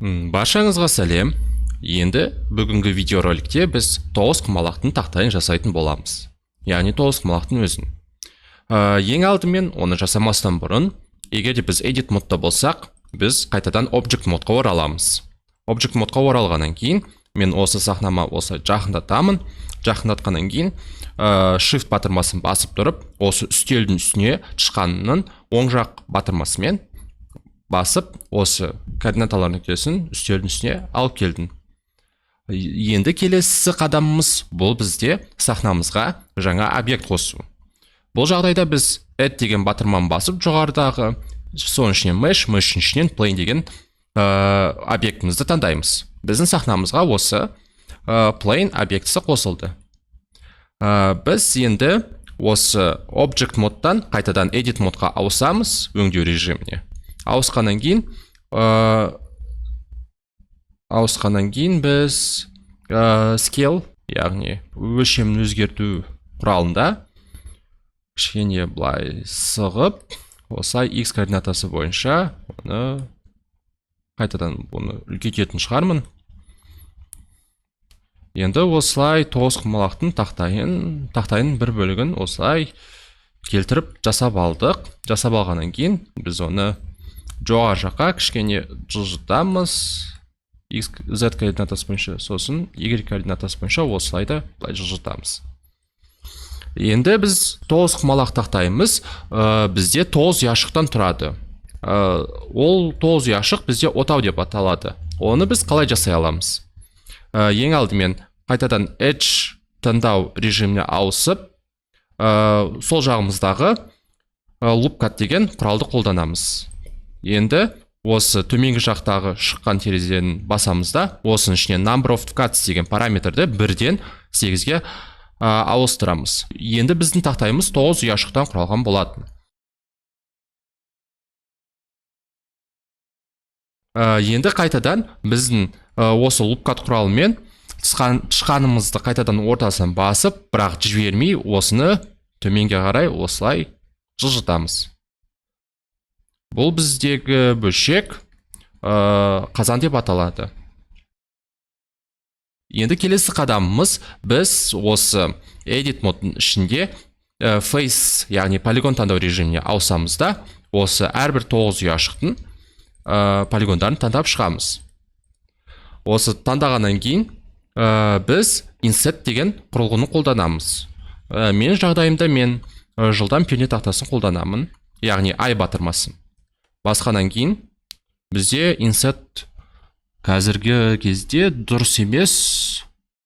Баршаңызға сәлем. Енді бүгінгі видеороликте біз тоғызқұмалақтың тақтайын жасайтын боламыз. Яғни тоғызқұмалақтың өзін. Ең алдымен оны жасамастан бұрын, егер де біз edit модта болсақ, біз қайтадан object модқа ораламыз. Object модқа оралғаннан кейін мен осы сахнама осы жақындатамын. Жақындатқаннан кейін shift батырмасын басып тұрып, осы үстелдің үстіне тышқанның оң жақ батырмасымен басып, осы координаталар нүктесін үстелдің үстіне алып келдім. Енді келесі қадамымыз бұл бізде сахнамызға жаңа объект қосу. Бұл жағдайда біз add деген батырманы басып, жоғарыдағы соның ішінен mesh, mesh'ің ішінен plane деген объектімізді таңдаймыз. Біздің сахнамызға осы plane объектісі қосылды. Біз енді осы object модтан қайтадан edit модқа ауысамыз, өңдеу режиміне. Ауысқаннан кейін біз scale, яғни өлшемін өзгерту құралында кішкене былай сығып, осылай x координатасы бойынша оны қайтадан бұны үлкейтетін шығармын. Енді осылай тоғызқұмалақтың тақтайының бір бөлігін осылай келтіріп жасап алдық. Жасап алғаннан кейін біз оны жоғары жаққа кішкене жылжытамыз x, z координатасы бойынша, сосын y координатасы бойынша осылай да былай жылжытамыз. Енді біз тоғызқұмалақ тақтайымыз бізде тоғыз ұяшықтан тұрады. Ол тоғыз ұяшық бізде отау деп аталады. Оны біз қалай жасай аламыз? Ең алдымен қайтадан edge таңдау режиміне ауысып, сол жағымыздағы loop cut деген құралды қолданамыз. Енді осы төменгі жақтағы шыққан терезені басамыз да, осының ішінен number of cuts деген параметрді бірден 8-ге ауыстырамыз. Енді біздің тақтайымыз 9 ұяшықтан құралған болатын. Енді қайтадан біздің осы loop cut құралымен тышқанымызды қайтадан ортасынан басып, бірақ жібермей, осыны төменге қарай осылай жылжытамыз. Бұл біздегі бөлшек қазан деп аталады. Енді келесі қадамымыз, біз осы edit модының ішінде face, яғни полигон таңдау режиміне ауысамыз да, осы әрбір 9 ұяшықтың полигондарын таңдап шығамыз. Осы таңдағаннан кейін біз insert деген құрылғыны қолданамыз. Менің жағдайымда мен жылдам перне тақтасын қолданамын, яғни I батырмасын. Басқаннан кейін бізде insert қазіргі кезде дұрыс емес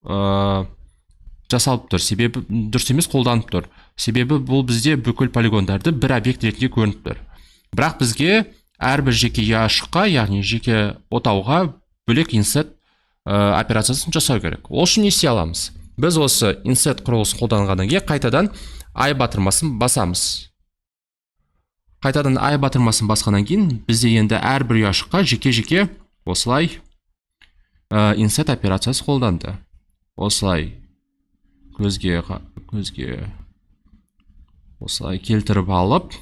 жасалып тұр, себебі дұрыс емес қолданып тұр. Себебі бұл бізде бүкіл полигондарды бір объект ретінде көрініп тұр. Бірақ бізге әрбір жеке ұяшыққа, яғни жеке отауға бөлек insert операциясын жасау керек. Ол үшін не істей аламыз? Біз осы insert құрылғысын қолданғаннан кейін қайтадан I батырмасын басамыз. Қайтадан I батырмасын басқаннан кейін бізде енді әрбір ұяшыққа жеке-жеке осылай insert операциясы қолданды. Осылай көзге осылай келтіріп алып,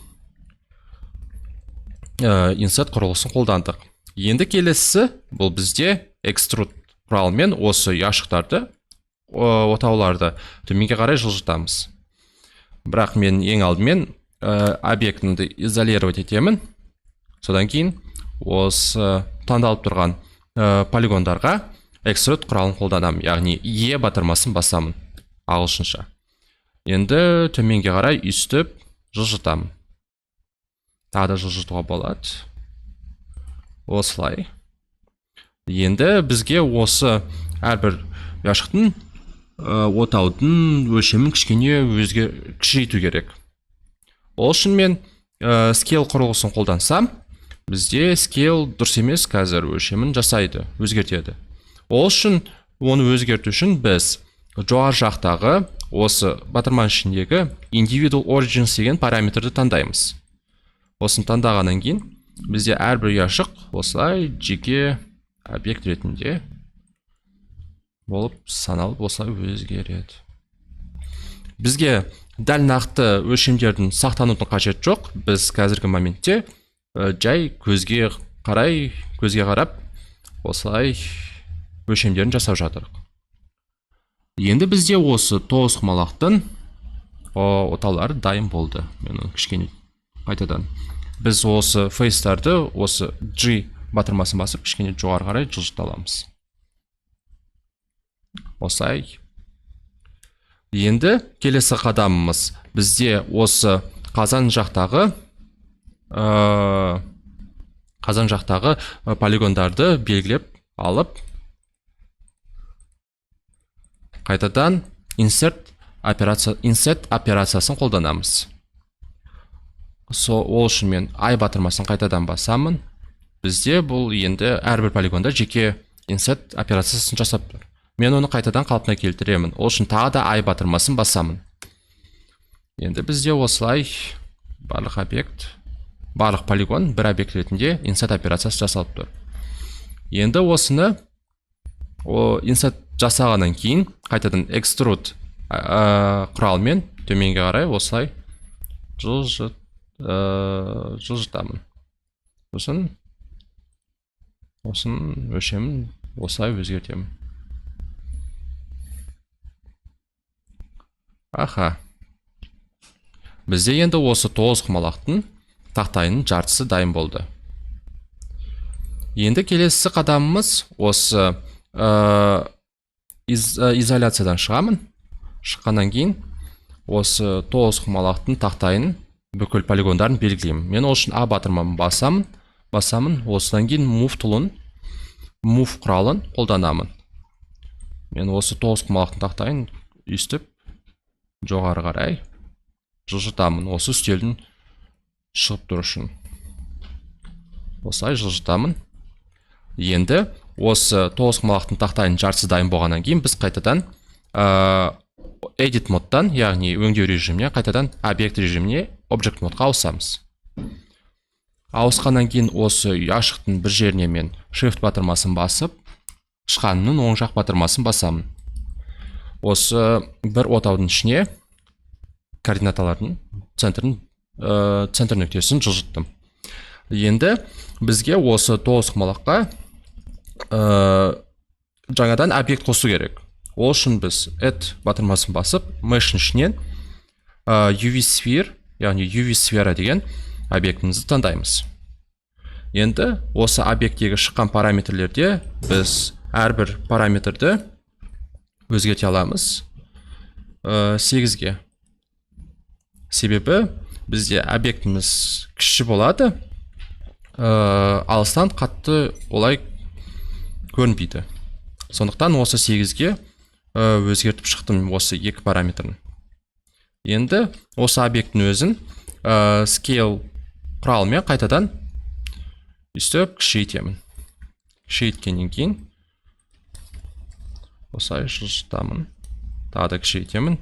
insert құрылғысын қолдандық. Енді келесісі бұл бізде extrude құралымен осы ұяшықтарды, отауларды төменге қарай жылжытамыз. Бірақ мен ең алдымен объектімді изолировать етемін. Содан кейін осы таңдалып тұрған полигондарға extrude құралын қолданамын, яғни E батырмасын басамын ағылшынша. Енді төменге қарай үстіп жылжытамын. Тағы да жылжытуға болады. Осылай. Енді бізге осы әрбір ұяшықтың, отаудың өлшемін кішкене өзге кішірейту керек. Ол үшін мен scale құрылғысын қолдансам, бізде scale дұрыс емес қазір өлшемін жасайды, өзгертеді. Ол үшін, оны өзгерту үшін біз жоғары жақтағы осы батырманың ішіндегі individual origins деген параметрді таңдаймыз. Осыны таңдағаннан кейін бізде әрбір ұяшық осылай жеке объект ретінде болып саналып, осылай өзгереді. Бізге дәл нақты өлшемдердің сақтанудың қажеті жоқ. Біз қазіргі моментте жай көзге қарай, көзге қарап Осылай өлшемдерін жасап жатырық. Енді бізде осы тоғызқұмалақтың отаулары дайын болды. Мен оны кішкене қайтадан біз осы фейстарды осы G батырмасын басып кішкене жоғары қарай жылжыта аламыз. Осылай. Енді келесі қадамымыз бізде осы қазан жақтағы полигондарды белгілеп алып, қайтадан insert операциясын қолданамыз. Ол үшін мен I батырмасын қайтадан басамын. Бізде бұл енді әрбір полигонда жеке insert операциясын жасап тұр. Мен оны қайтадан қалпына келтіремін. Ол үшін тағы да I батырмасын басамын. Енді бізде осылай барлық объект, барлық полигон бір объект ретінде insert операциясы жасалып тұр. Енді осыны insert жасағаннан кейін қайтадан extrude құралмен төменге қарай осылай жылжытамын. Сосын осының өлшемін осылай өзгертемін. Аха. Бізде енді осы тоғызқұмалақтың тақтайының жартысы дайын болды. Енді келесі қадамымыз осы изоляциядан шығамын. Шыққаннан кейін осы тоғызқұмалақтың тақтайын бүкіл полигондарын белгілеймін. Мен ол үшін А батырмамын басамын. Осыдан кейін move tool-ын, move құралын қолданамын. Мен осы тоғызқұмалақтың тақтайын өйстіп жоғары қарай жылжытамын. Осы үстелдің шығып тұру үшін. Осылай жылжытамын. Енді осы тоғызқұмалақтың тақтайының жартысы дайын болғаннан кейін біз қайтадан edit модтан, яғни өңдеу режиміне, қайтадан объект режиміне, object модқа ауысамыз. Ауысқаннан кейін осы ұяшықтың бір жеріне мен shift батырмасын басып, тышқанның оң жақ батырмасын басамын. Осы бір отаудың ішіне координаталардың центр нүктесін жылжыттым. Енді бізге осы тоғызқұмалаққа жаңадан объект қосу керек. Ол үшін біз add батырмасын басып, mesh-ің ішінен UV sphere, яғни UV сфера деген объектімізді таңдаймыз. Енді осы объекттегі шыққан параметрлерде біз әрбір параметрді өзгерте аламыз 8-ге. Себебі бізде объектіміз кіші болады, алыстан қатты олай көрінбейді. Сондықтан осы 8-ге өзгертіп шықтым осы екі параметрін. Енді осы объекттің өзін scale құралымен қайтадан өйстіп кішірейтемін. Кішіреткеннен кейін осылай жылжытамын, тағы да кішірейтемін,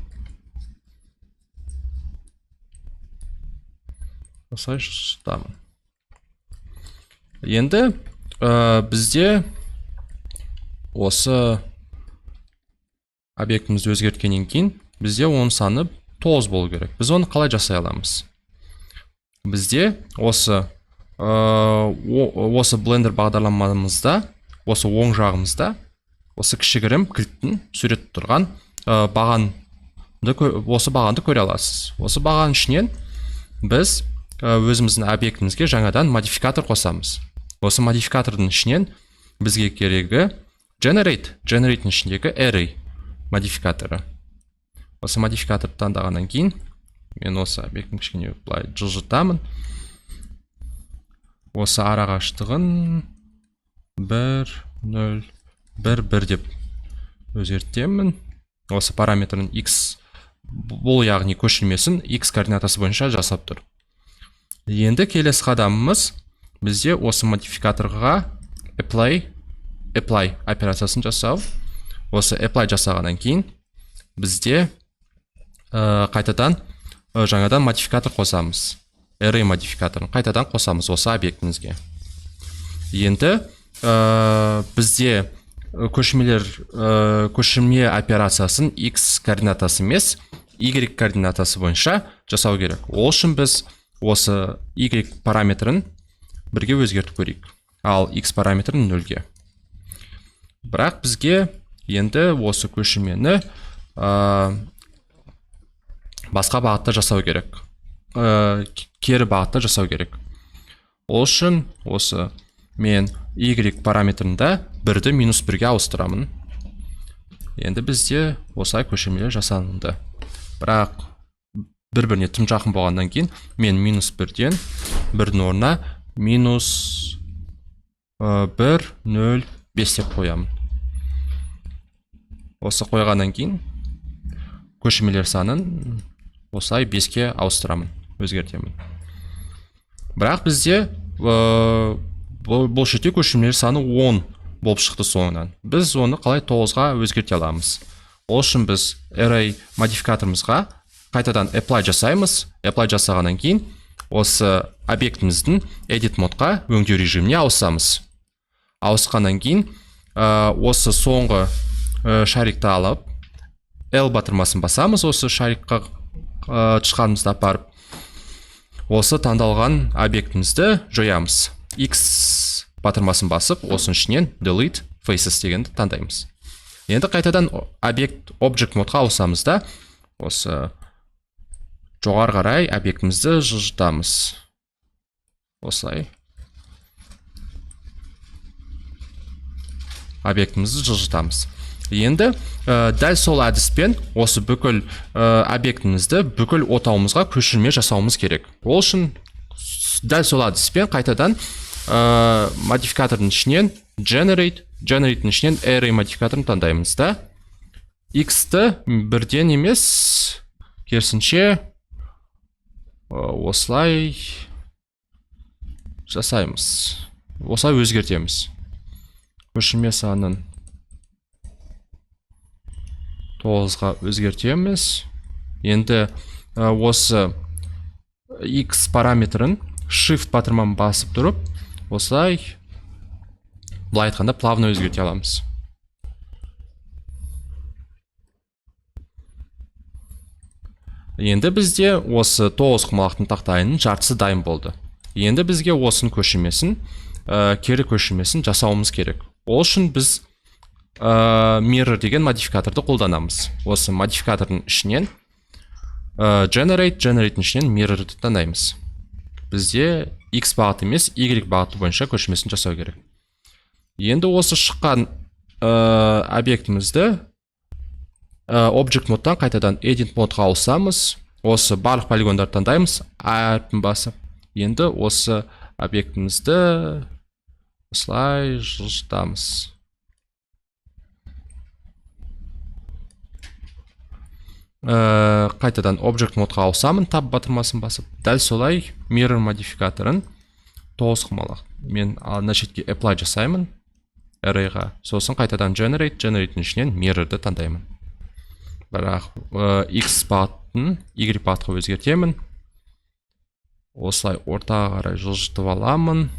осылай жылжытамын. Енді бізде осы объектімізді өзгерткеннен кейін бізде оның саны 9 болу керек. Біз оны қалай жасай аламыз? Бізде осы Blender бағдарламамызда, осы оң жағымызда осы кішігірім кілттің суреті тұрған, осы бағанды көре аласыз. Осы бағаның ішінен біз өзіміздің объектімізге жаңадан модификатор қосамыз. Осы модификатордың ішінен бізге керегі generate, generate'дің ішіндегі array модификаторы. Осы модификаторды таңдағаннан кейін мен осы объектіні кішкене былай жылжытамын. Осы арақашықтығын 1, 0, 1, 1 деп өзгертемін. Осы параметрін x, бұл яғни көшірмесін x координатасы бойынша жасап тұр. Енді келесі қадамымыз бізде осы модификаторға apply операциясын жасау. Осы apply жасағаннан кейін бізде қайтадан жаңадан модификатор қосамыз. Array модификаторын қайтадан қосамыз осы объектімізге. Енді бізде көшірме операциясын x координатасы емес, y координатасы бойынша жасау керек. Ол үшін біз осы y параметрін бірге өзгертіп көрейік. Ал x параметрін нөлге. Бірақ бізге енді осы көшірмені басқа бағытта жасау керек. Кері бағытта жасау керек. Ол үшін осы мен y параметрінде 1-ді минус 1-ге ауыстырамын. Енді бізде осылай көшірмелер жасалынды. Бірақ бір-біріне тым жақын болғаннан кейін мен минус 1-ден 1-дің орнына минус 1, 0, 5 деп қоямын. Осы қойғаннан кейін көшірмелер санын осылай 5-ке ауыстырамын, өзгертемін. Бірақ бізде бұл жерде көшірмелер саны 10 болып шықты соңынан. Біз оны қалай 9-ға өзгерте аламыз? Ол үшін біз array модификаторымызға қайтадан apply жасаймыз. Apply жасағаннан кейін осы объектіміздің edit модқа, өңдеу режиміне ауысамыз. Ауысқаннан кейін осы соңғы шарикті алып, L батырмасын басамыз, осы шарикқа тышқанымызды апарып, осы таңдалған объектімізді жоямыз. X батырмасын басып, осының ішінен delete faces дегенді таңдаймыз. Енді қайтадан объект object модқа ауысамыз да, осы жоғары қарай объектімізді жылжытамыз. Осылай объектімізді жылжытамыз. Енді дәл сол әдіспен осы бүкіл объектімізді бүкіл отауымызға көшірме жасауымыз керек. Ол үшін дәл сол әдіспен қайтадан модификатордың ішінен generate, generate'дің ішінен array модификаторын таңдаймыз да, x-ті бірден емес, керісінше осылай жасаймыз. Осылай өзгертеміз. Көшірме санын 9-ға өзгертеміз. Енді осы x параметрін shift батырманы басып тұрып, осылай, былай айтқанда, плавно өзгерте аламыз. Енді бізде осы тоғызқұмалақтың тақтайының жартысы дайын болды. Енді бізге осының көшірмесін, кері көшірмесін жасауымыз керек. Ол үшін біз mirror деген модификаторды қолданамыз. Осы модификатордың ішінен generate, generate'дің ішінен mirror'ды таңдаймыз. Бізде x бағыты емес, y бағыты бойынша көшірмесін жасау керек. Енді осы шыққан объектімізді object модтан қайтадан edit модқа ауысамыз. Осы барлық полигондарды таңдаймыз, А әрпін басып. Енді осы объектімізді осылай жылжытамыз. Қайтадан object модқа ауысамын, tab батырмасын басып. Дәл солай mirror модификаторын тоғызқұмалақ мен ана шетке apply жасаймын array-ға. Сосын қайтадан generate, generate'дің ішінен mirror'ды таңдаймын. Бірақ x бағытын y бағытқа өзгертемін. Осылай ортаға қарай жылжытып аламын.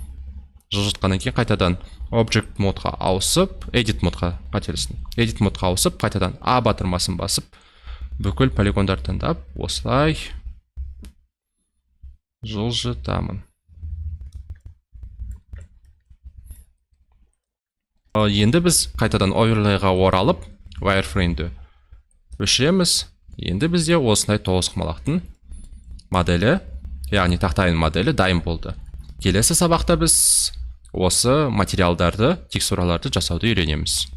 Жылжытқаннан кейін қайтадан object модқа ауысып, edit модқа, қателестім. Edit модқа ауысып, қайтадан A батырмасын басып, бүкіл полигондарды таңдап, осылай жылжытамын. Енді біз қайтадан оверлейға оралып, wireframe'ді өшіреміз. Енді бізде осындай тоғызқұмалақтың моделі, яғни тақтайының моделі дайын болды. Келесі сабақта біз осы материалдарды, текстураларды жасауды үйренеміз.